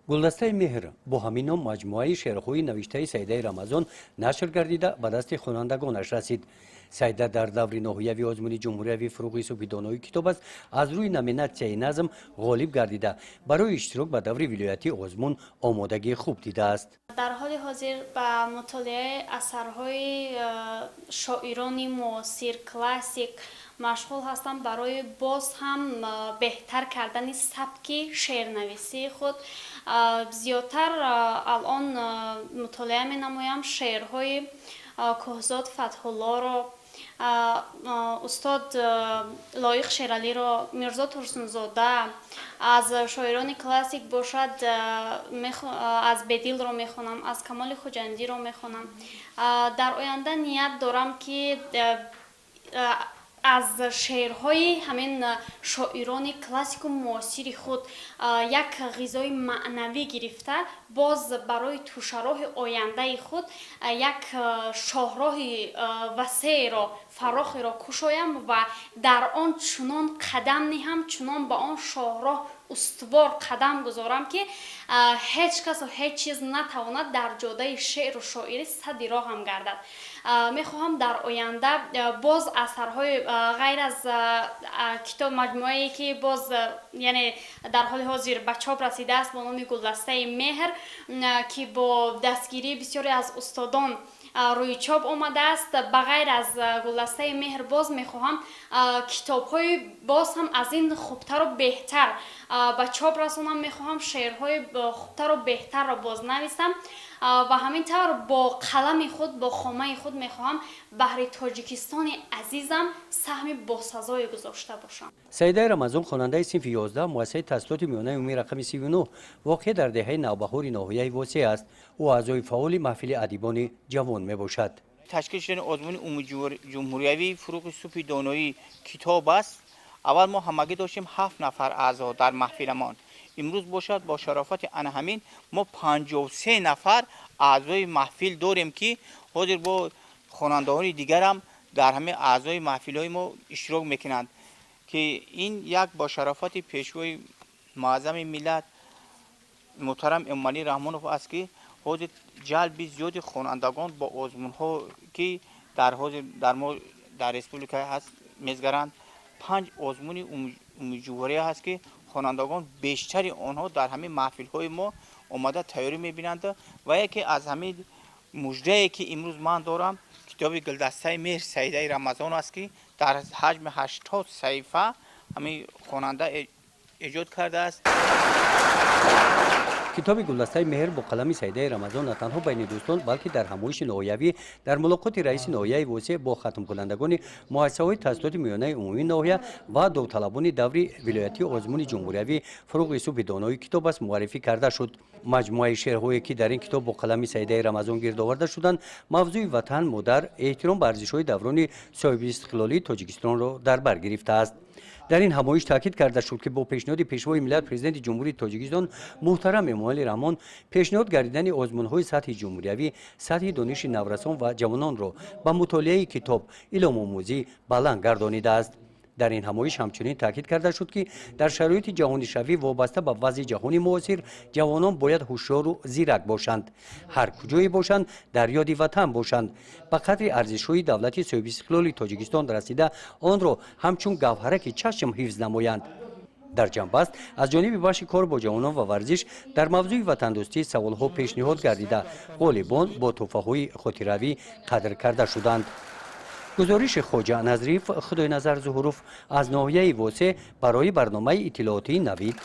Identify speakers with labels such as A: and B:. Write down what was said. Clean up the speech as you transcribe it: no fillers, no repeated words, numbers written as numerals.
A: Гулдастаи меҳр бо ҳамин ном маҷмӯаи шеърҳои навиштаи Саидаи Рамазон нашр гардида, ба дасти хонандагонаш расид. Саида дар даври ноҳиявии озмуни ҷумҳуриявии «Фурӯғи субҳи донои китоб аст» аз рӯи номинатсияи назм ғолиб гардида, барои иштирок ба даври вилоятии озмун омодагии хуб дидааст.
B: Дар ҳоли ҳозир ба мутолиаи асарҳои шоирони муосир, классик машғул ҳастам барои боз ҳам беҳтар кардани сабки шеърнависии худ. Зиёдтар алон мутолиа менамоям шеърҳои Кӯҳзод Фатҳуллоро, устод Лоиқ Шералиро, Мирзо Турсунзода. Аз шоирони классик бошад, аз Бедилро мехонам, аз Камоли Хуҷандиро мехонам. Дар оянда ният дорам, ки аз шеърҳои ҳамин шоирони классику муосири худ як ғизои маънавӣ гирифта, боз барои тӯшароҳи ояндаи худ як шоҳроҳи васеъро, фарохеро кушоям ва дар он чунон қадам ниҳам, чунон ба он шоҳроҳ устувор қадам гузорам, ки ҳеҷ касу ҳеҷ чиз натавонад дар ҷодаи шеъру шоирӣ садди роҳам гардад. Мехоҳам дар оянда боз асарҳои ғайр аз китоб, маҷмӯае ки боз, яъне дар ҳоли ҳозир ба чоп расидааст бо номи «Гулдастаи меҳр», ки бо дастгирии бисёре аз устодон рӯи чоп омадааст, ба ғайр аз «Гулдастаи меҳр» боз мехоҳам китобҳои боз ҳам аз ин хубтару беҳтар ба чоп расонам. Мехоҳам шеърҳои хубтару беҳтарро боз нависам ва ҳамин тавр бо қалами худ, бо хомаи худ мехоҳам баҳри Тоҷикистони азизам саҳми босазое гузошта бошам.
A: Саидаи Рамазон хонандаи синфи 11 муассисаи таҳсилоти миёнаи умумии рақами 39, воқеъ дар деҳаи Навбаҳори ноҳияи Восеъ аст. Ӯ аъзои фаъоли маҳфили адибони ҷавон мебошад.
C: Ташкил шудани озмуни умумиҷумҳуриявии «Фурӯғи субҳи доноӣ китоб аст», аввал мо ҳамагӣ доштем ҳафт нафар аъзо дар маҳфиламон. Имрӯз бошад, бо шарофати ана ҳамин мо 53 нафар аъзои маҳфил дорем, ки ҳозир бо хонандаҳои дигарам дар ҳамин аъзои маҳфилҳои мо иштирок мекунанд, ки ин як бо шарофати Пешвои муаззами миллат муҳтарам Эмомалӣ Раҳмонов аст, ки ҳозир ҷалби зиёди хонандагон бо озмунҳо, ки дар ҳозир дар мо дар республика ҳаст, мезгаранд. Панҷ озмуни умумиҷумҳурия ҳаст, ки хонандагон бештари онҳо дар ҳамин маҳфилҳои мо омада тайёрӣ мебинанд. Ва яке аз ҳамин муждае, ки имрӯз ман дорам, китоби «Гулдастаи меҳр» Саидаи Рамазон аст, ки дар ҳаҷми 80 саҳифа ҳамин хонанда эҷод кардааст.
A: Китоби «Гулдастаи меҳр» бо қалами Саидаи Рамазон на танҳо байни дӯстон, балки дар ҳамоиши ноҳиявӣ, дар мулоқоти раиси ноҳияи Восеъ бо хатмкунандагони муассисаҳои таҳсилоти миёнаи умумии ноҳия ва довталабони даври вилоятии озмуни ҷумҳуриявӣ «Фурӯғи субҳи донои китоб аст» муаррифӣ карда шуд. Маҷмӯаи шеърҳое, ки дар ин китоб бо қалами Саидаи Рамазон гирд оварда шуданд, мавзӯи ватан, модар, эҳтиром ба арзишҳои даврони соҳибистиқлолии Тоҷикистонро дар бар гирифтааст. Дар ин ҳамоиш таъкид карда шуд, ки бо пешниҳоди Пешвои миллат, Президенти Ҷумҳурии Тоҷикистон муҳтарам Эмомалӣ Раҳмон пешниҳод гардидани озмунҳои сатҳи ҷумҳуриявӣ сатҳи дониши наврасон ва ҷавононро ба мутолиаи китоб, илмомӯзӣ баланд гардонидааст. Дар ин ҳамоиш ҳамчунин таъкид карда шуд, ки дар шароити ҷаҳонишавӣ, вобаста ба вазъи ҷаҳони муосир, ҷавонон бояд ҳушёру зирак бошанд, ҳар куҷое бошанд, дар ёди ватан бошанд, ба қадри арзишҳои давлати соҳибистиқлоли Тоҷикистон расида, онро ҳамчун гавҳараки чашм ҳифз намоянд. Дар ҷамъбаст аз ҷониби бахши кор бо ҷавонон ва варзиш дар мавзӯи ватандӯстӣ саволҳо пешниҳод гардида, ғолибон бо тӯҳфаҳои хотиравӣ қадр карда шуданд. Гузориши Хоҷа Назриев, Худойназар Зуҳуров аз ноҳияи Восеъ барои барномаи иттилоотии «Навид».